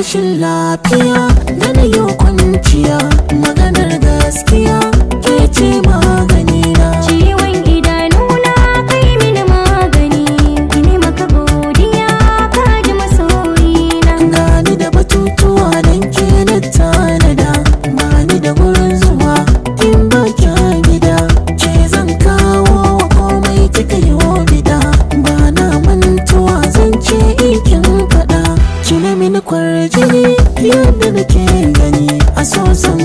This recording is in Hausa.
Rashin lafiya da na yi kwanciya, maganar gaskiya, ke ce maganina. Ciwon idanuna kai mini magani, ini maka godiya ka ji masoyina. Gani da batutuwa don ke na tanada, bani da gurin zuwa in ba kya gida. Ke zan kawo wa komai kika yi wa bida, ba na mantuwa zan ce in kin faɗa. Ki na mini kwarjini yadda nake gani a so zan